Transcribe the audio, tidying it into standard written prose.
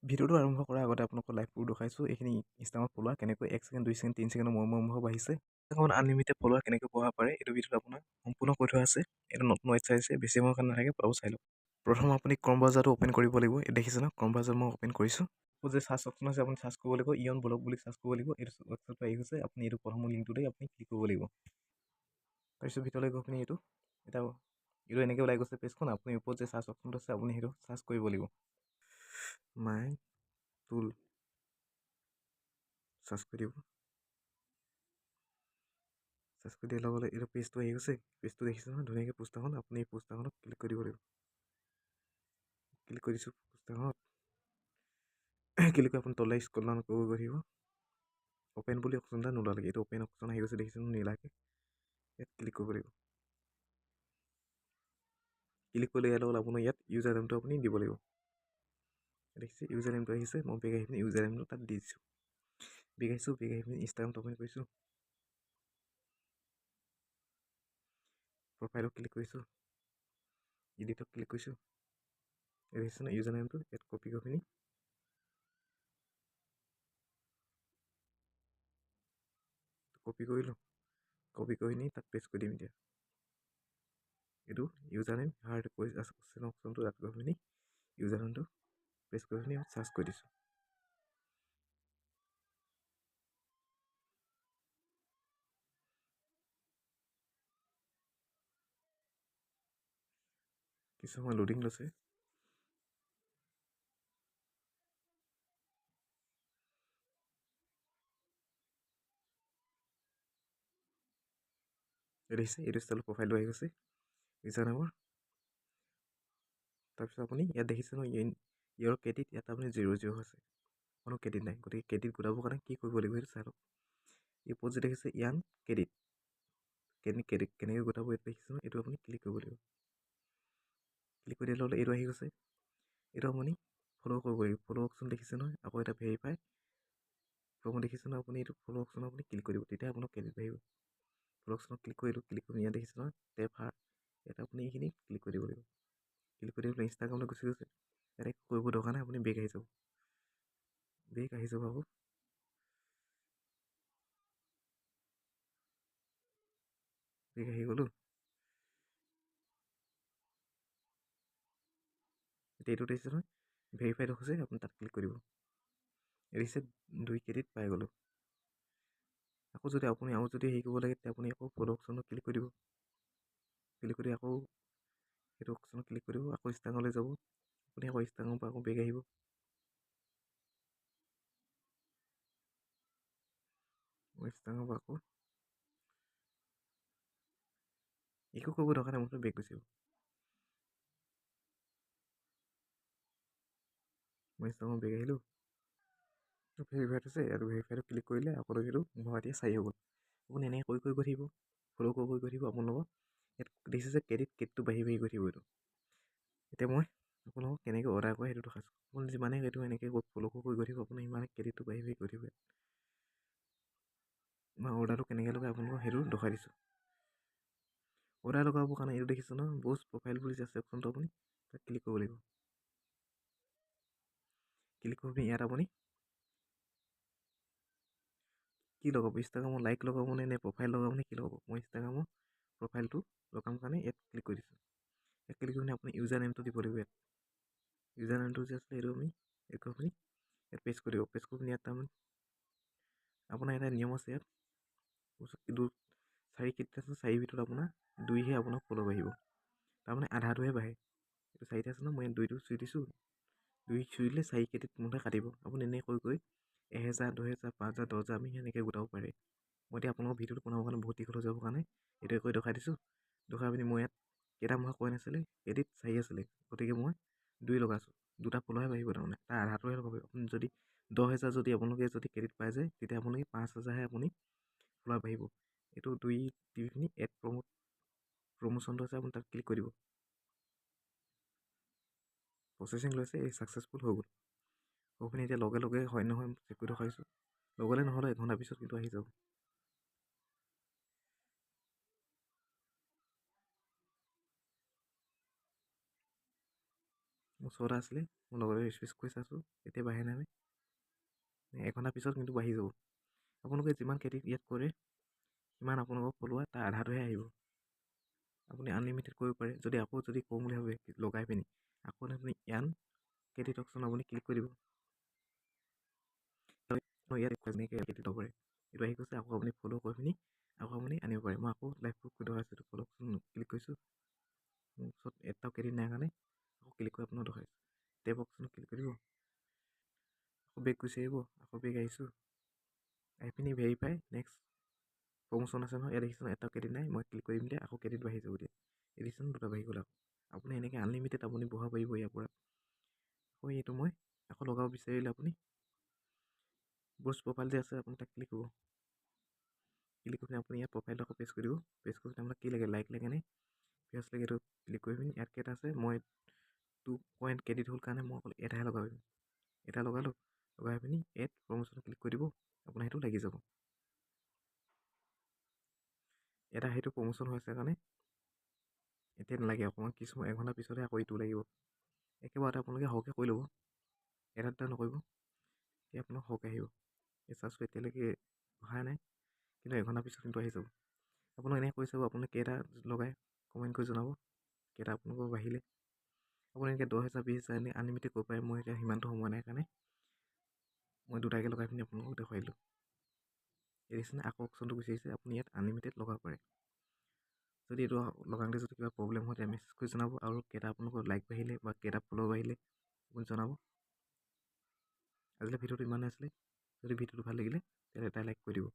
ভিডিঅ'টো আৰম্ভ কৰাৰ আগতে আপোনালোকৰ লাইভবোৰ দেখাইছোঁ। এইখিনি ইনষ্টাগ্ৰামত ফলোৱাৰ কেনেকৈ 1 ছেকেণ্ড, 2 ছেকেণ্ড, 3 ছেকেণ্ডৰ মূৰে মূৰে বাঢ়িছে। ইনষ্টাগ্ৰামত আনলিমিটেড ফলোৱাৰ কেনেকৈ বঢ়াব পাৰে এইটো ভিডিঅ'ত আপোনাৰ সম্পূৰ্ণ কৈ থোৱা আছে। এইটো নতুন ৱেবছাইট আছে, বেছি সময়ৰ কাৰণে নাথাকে, পটাপট চাই লওক। প্ৰথম আপুনি ক্ৰম ব্ৰাউজাৰটো অ'পেন কৰিব লাগিব। এই দেখিছে ন, ক্ৰম ব্ৰাউজাৰ মই অ'পেন কৰিছোঁ। যে চাৰ্চ অপশ্যন আছে, আপুনি চাৰ্চ কৰিব লাগিব, ইয়ন ব্লগ বুলি চাৰ্চ কৰিব লাগিব। এইটো ৱেবছাইটটো আহি গৈছে, আপুনি এইটো প্ৰথমৰ লিংকটোতে আপুনি ক্লিক কৰিব লাগিব। তাৰপিছত ভিতৰলৈ গৈ আপুনি এইটো এটা এইটো এনেকৈ ওলাই গৈছে পেজখন। আপুনি ওপৰত যে চাৰ্চ অপশ্যনটো আছে, আপুনি সেইটো চাৰ্চ কৰিব লাগিব। মাই টুল চাৰ্চ কৰি দিব। চাৰ্চ কৰি দিয়াৰ লগে লগে এইটো পেজটো আহি গৈছে। পেজটো দেখিছে নহয়, ধুনীয়াকৈ পোষ্টাৰখন। আপুনি এই পোষ্টাৰখনত ক্লিক কৰি দিব লাগিব। ক্লিক কৰি দিছোঁ পোষ্টাৰখনত। ক্লিক কৰি আপুনি তললৈ স্ক্ৰল ডাউন কৰি গৈ থাকিব। অ'পেন বুলি অপশ্যন এটা নোলালেগৈ, এইটো অ'পেন অপশ্যন আহি গৈছে, দেখিছে নহয় নীলাকৈ। ইয়াত ক্লিক কৰিব লাগিব। ক্লিক কৰিলে ইয়াৰ লগত আপোনাৰ ইয়াত ইউজাৰ নেমটো আপুনি দিব লাগিব। দেখিছে ইউজাৰ নেমটো আহিছে। মই বেগ আহি পিনি ইউজাৰ নেমটো তাত দি দিছোঁ। বেগ আহিছোঁ, বেগ আহি পিনি ইনষ্টাগ্ৰামটো অ'পেন কৰিছোঁ, প্ৰফাইলত ক্লিক কৰিছোঁ, এডিটত ক্লিক কৰিছোঁ। দেখিছে ন ইউজাৰ নেমটো ইয়াত কপি কৰি পিনি কপি কৰিলোঁ। কপি কৰি নি তাত পেষ্ট কৰি দিম। এতিয়া এইটো ইউজাৰ নেম হাৰ্ড কৈ আছে অপশ্যনটো তাত গৈ পিনি ইউজাৰ নেমটো পেষ্ট কৰি পিনি চাৰ্চ কৰি দিছোঁ। কিছু সময় লোডিং লৈছে। দেখিছে এইটো ষ্টাইলত প্ৰফাইলটো আহি গৈছে ইউজাৰ নেমৰ। তাৰপিছত আপুনি ইয়াত দেখিছে ন ইয়াৰ ক্ৰেডিট ইয়াত আপুনি 0 0 আছে, কোনো ক্ৰেডিট নাই। গতিকে ক্ৰেডিট গোটাবৰ কাৰণে কি কৰিব লাগিব সেইটো চাই লওক। এই ওপৰত যে দেখিছে ইয়ান ক্ৰেডিট, ক্ৰেডিট কেনেকৈ গোটাব এইটো দেখিছে ন, এইটো আপুনি ক্লিক কৰিব লাগিব। ক্লিক কৰি দিয়াৰ লগে লগে এইটো আহি গৈছে। এইটো আপুনি ফ'ল' কৰিব লাগিব। ফ'ল' অপশ্যন দেখিছে নহয়, আকৌ এটা ভেৰিফাই প্ৰমো দেখিছে নহয়, আপুনি এইটো ফ'ল' অপশ্যন আপুনি ক্লিক কৰি দিব, তেতিয়া আপোনাৰ ক্ৰেডিট বাঢ়িব। ফ'ল' অপশ্যনত ক্লিক কৰিলোঁ, ক্লিক কৰি ইয়াত দেখিছে নহয় টেপ হাৰ, ইয়াত আপুনি এইখিনি ক্লিক কৰি দিব লাগিব। ক্লিক কৰি দিলে ইনষ্টাগ্ৰামলৈ গুচি গৈছে। ইয়াত একো কৰিব দৰকাৰ নাই, আপুনি বেক আহি যাব। বেক আহি যাব আকৌ। বেক আহি গ'লোঁ। এতিয়া এইটো দেখিছে নহয় ভেৰিফাইড হৈছে, আপুনি তাত ক্লিক কৰিব। দেখিছে 2 ক্ৰেডিট পাই গ'লোঁ। আকৌ যদি আপুনি আৰু যদি হেৰি কৰিব লাগে তেতিয়া আপুনি আকৌ ফ'ল' অপশ্যনত ক্লিক কৰি দিব। ক্লিক কৰি আকৌ সেইটো অপশ্যনত ক্লিক কৰিব, আকৌ ইনষ্টাগ্ৰামলৈ যাব। আপুনি আকৌ ইনষ্টাগ্ৰামৰ পৰা আকৌ বেক আহিব। ইনষ্টাগ্ৰামৰ পৰা আকৌ একো কৰিব দৰকাৰ নাই, মুঠতে বেক গুচি আহিব। মই ইনষ্টাগ্ৰামৰ বেক আহিলোঁ, ভেৰিফাইড আছে, ইয়াত ভেৰিফাইডত ক্লিক কৰিলে আকৌ সেইটো ভৰাই দিয়ে 4 হৈ গ'ল। আপুনি এনেকৈ কৰি কৰি গৈ থাকিব, ফ'ল' কৰি কৰি গৈ থাকিব। আপোনালোকৰ ইয়াত দেখিছে যে ক্ৰেডিটটো বাঢ়ি বাঢ়ি গৈ থাকিব এইটো। এতিয়া মই আপোনালোকক কেনেকৈ অৰ্ডাৰ কৰে সেইটো দেখাইছোঁ। আপুনি যিমানে এইটো এনেকৈ ফ'ল' কৰি কৰি গৈ থাকিব, আপোনাৰ সিমানে ক্ৰেডিটটো বাঢ়ি বাঢ়ি গৈ থাকিব। মই অৰ্ডাৰটো কেনেকৈ লগাই আপোনালোকক সেইটো দেখাই দিছোঁ। অৰ্ডাৰ লগাবৰ কাৰণে এইটো দেখিছে নহয় ব'জ প্ৰফাইল বুলি যে আছে অপশ্যনটো, আপুনি তাত ক্লিক কৰিব লাগিব। ক্লিক কৰি পিনি ইয়াত আপুনি কি লগাব, ইনষ্টাগ্ৰামৰ লাইক লগাব নে প্ৰফাইল লগাব নে কি লগাব। মই ইনষ্টাগ্ৰামৰ প্ৰফাইলটো লগাম কাৰণে ইয়াত ক্লিক কৰি দিছোঁ। ইয়াত ক্লিক কৰি পিনি আপুনি ইউজাৰ নেমটো দিব লাগিব। ইয়াত ইউজাৰ নেমটো যে আছিলে সেইটো আমি এইটো আপুনি ইয়াত পেষ্ট কৰি দিব। পেষ্ট কৰি পিনি ইয়াত তাৰমানে আপোনাৰ এটা নিয়ম আছে, ইয়াত 4 ক্ৰেডিট আছে, 4 ভিতৰত আপোনাৰ 2হে আপোনাৰ ফ'ল' বাঢ়িব, তাৰমানে আধাটোহে বাঢ়ে। এইটো 4টা আছে ন, মই ইয়াত 2টো চুই দিছোঁ, 2 চুই দিলে 4 ক্ৰেডিট মুঠতে কাটিব। আপুনি এনেকৈ কৰি কৰি 1000, 2000, 5000, 10000 আমি সেনেকৈ গোটাব পাৰে। মই এতিয়া আপোনালোকৰ ভিডিঅ'টো বনাবৰ কাৰণে বহুত দীঘল হৈ যাবৰ কাৰণে এইটোৱে কৰি দেখাই দিছোঁ। দেখাই পিনি মই ইয়াত কেইটা মই কোৱা নাছিলে ক্ৰেডিট 4 আছিলে, গতিকে মই 2 লগাইছোঁ, দুটা ফ'ল'হে বাঢ়িব, তাৰমানে তাৰ আধাটোহে লগাব। আপুনি যদি 10000 যদি আপোনালোকে যদি ক্ৰেডিট পাই যায় তেতিয়া আপোনালোকে 5000হে আপুনি ফ'ল'ৱাৰ বাঢ়িব। এইটো 2 দি পিনি এড প্ৰমোশ্যনটো আছে, আপুনি তাত ক্লিক কৰি দিব। প্ৰচেছিং লৈছে, এই ছাকচেছফুল হৈ গ'ল। হৈ পিনি এতিয়া লগে লগে হয় নহয় চেক কৰি দেখাইছোঁ, লগে লগে নহ'লেও এঘণ্টাৰ পিছত কিন্তু আহি যাব। মই ওচৰতে আছিলে, মই লগতে ৰিফ্ৰেছ কৰি চাইছোঁ, এতিয়া বাঢ়ে নাই। এঘণ্টাৰ পিছত কিন্তু বাঢ়ি যাব। আপোনালোকে যিমান ক্ৰেডিট ইয়াত কৰে সিমান আপোনালোকৰ ফলোৱাৰ তাৰ আধাটোহে আহিব। আপুনি আনলিমিটেড কৰিব পাৰে। যদি আকৌ যদি কম বুলি ভাবে লগাই পিনি, আকৌ আপুনি ইয়ান ক্ৰেডিট অপশ্যন আপুনি ক্লিক কৰি দিব। ইয়াত যেনেকৈ ক্ৰেডিট পাৰে, এইটো আহি গৈছে। আকৌ আপুনি ফ'ল' কৰি পিনি আকৌ আপুনি আনিব পাৰে। মই আকৌ লাইভ প্ৰুফ কৰি দেখাইছোঁ। এইটো ফ'ল' অপশ্যন ক্লিক কৰিছোঁ, মোৰ ওচৰত এটাও ক্ৰেডিট নাই কাৰণে আকৌ ক্লিক কৰি আপোনাক দেখাইছোঁ। টেপ অপশ্যনত ক্লিক কৰি দিব, আকৌ বেক গুচি আহিব। আকৌ বেক আহিছোঁ, আহি পিনি ভেৰিফাই নেক্সট প্ৰমোশ্যন আছে নহয়, ইয়াত দেখিছে এটাও ক্ৰেডিট নাই। মই ক্লিক কৰিম এতিয়া, আকৌ ক্ৰেডিট বাঢ়ি যাব। এতিয়া এডিশ্যন দুটা বাঢ়ি গ'ল। আকৌ আপুনি এনেকৈ আনলিমিটেড আপুনি বঢ়াব পাৰিব ইয়াৰ পৰা। আকৌ এইটো মই আকৌ লগাব বিচাৰিলে আপুনি বুষ্ট প্ৰফাইল যে আছে, আপুনি তাত ক্লিক কৰিব। ক্লিক কৰি পিনি আপুনি ইয়াত প্ৰফাইলটো আকৌ পেষ্ট কৰি দিব। পেষ্ট কৰি পিনি আপোনাক কি লাগে, লাইক লাগে নে ভিউজ লাগে, এইটো ক্লিক কৰি পিনি ইয়াত কেইটা আছে, মই 2 পইণ্ট ক্ৰেডিট হ'ল কাৰণে মই অকল এটাহে লগাব পাৰিম। এটা লগালোঁ, লগাই পিনি এড প্ৰমোশ্যন ক্লিক কৰি দিব, আপোনাৰ সেইটো লাগি যাব। এটা সেইটো প্ৰমোশ্যন হৈছে কাৰণে এতিয়া নালাগে, অকণমান কিছুমান এঘণ্টাৰ পিছতহে আকৌ ইটো লাগিব। একেবাৰতে আপোনালোকে সৰহকৈ কৰি ল'ব, এটা দুটা নকৰিব, তেতিয়া আপোনাৰ সৰহকৈ আহিব। এই চাৰ্জটো এতিয়ালৈকে অহা নাই, কিন্তু এঘণ্টাৰ পিছত কিন্তু আহি যাব। আপোনালোকে এনেকৈ কৰি চাব, আপোনালোকে কেইটা লগাই কমেণ্ট কৰি জনাব কেইটা আপোনালোকৰ বাঢ়িলে। আপুনি এনেকৈ 10,000, 20,000 এনেই আনলিমিটেড কৰিব পাৰে। মই এতিয়া সিমানটো সময় নাই কাৰণে মই দুটাকৈ লগাই পিনি আপোনালোকক দেখুৱাই দিলোঁ। এই দেখিছেনে আকৌ অপশ্যনটো গুচি আহিছে, আপুনি ইয়াত আনলিমিটেড লগাব পাৰে। যদি এইটো লগাওঁতে যদি কিবা প্ৰব্লেম হয় তেতিয়া মেছেজ কৰি জনাব, আৰু কেইটা আপোনালোকৰ লাইক বাঢ়িলে বা কেইটা ফ'ল' বাঢ়িলে আপুনি জনাব। আজিলৈ ভিডিঅ'টো ইমানেই আছিলে। যদি ভিডিঅ'টো ভাল লাগিলে তেতিয়া এটা লাইক কৰি দিব।